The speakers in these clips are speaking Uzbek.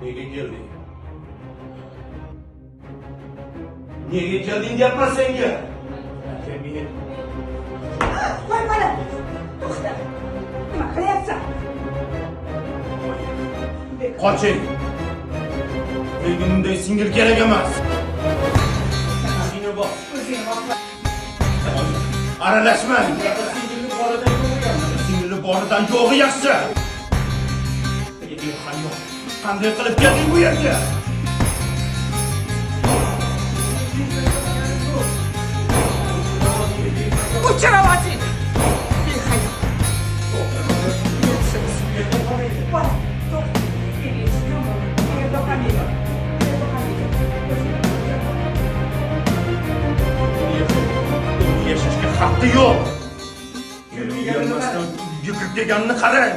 Nega kelding? Nega kelding deyapman senga? Aka, men Qo'y bola. To'xta. Nima qilyapsan? Qoching. Menga bunday singil kerak emas. O'zingni bos. O'zing bos. Aralashmang. Singilni boridan yo'g'i yaxshi. Singilni boridan yo'g'i yaxshi. Behayo. Qanday qilib kelding bu yerga? O'chir ovozingni. Behayo. Uyatsiz. Bola, to'xta. Meni eshitgan bola. Bu yerda qolmaydi. Bu yerda qolmaydi. Uni yashashga haqqi yo'q. Uyalmasdan uyga kirib kelganini qarang.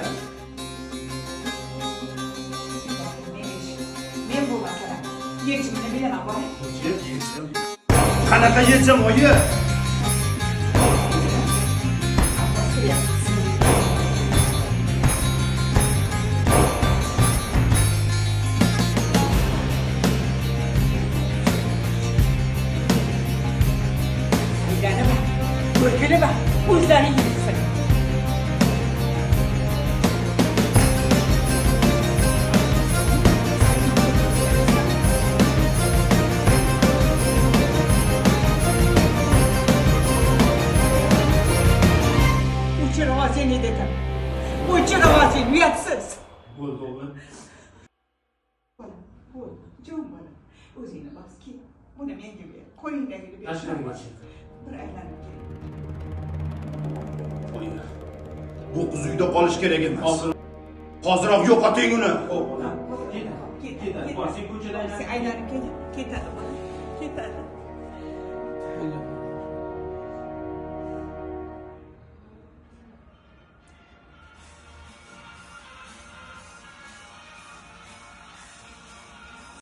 Men bu masalani yechimini bilaman, bola. Yechim. Qanaqa yechim, oyi? Abbos kelyapti. Uylari bor, ko'rkini bor, o'zlari yeysin. O'chir ovozingni dedim. O'chir ovozingni, uyatsiz. Bo'ldi, o'g'lim. Bola, bo'l, jon bola. O'zingni bos, kel. Buni menga ber, qo'lingdagini ber. Tashlang mashina. Bir aylanib kel. Oyi. Bu qiz uyda qolish kerak emas. Hoziroq yo'qoting uni. Ketadi, ketadi. Sen aylanib kel, ketadi bola, ketadi.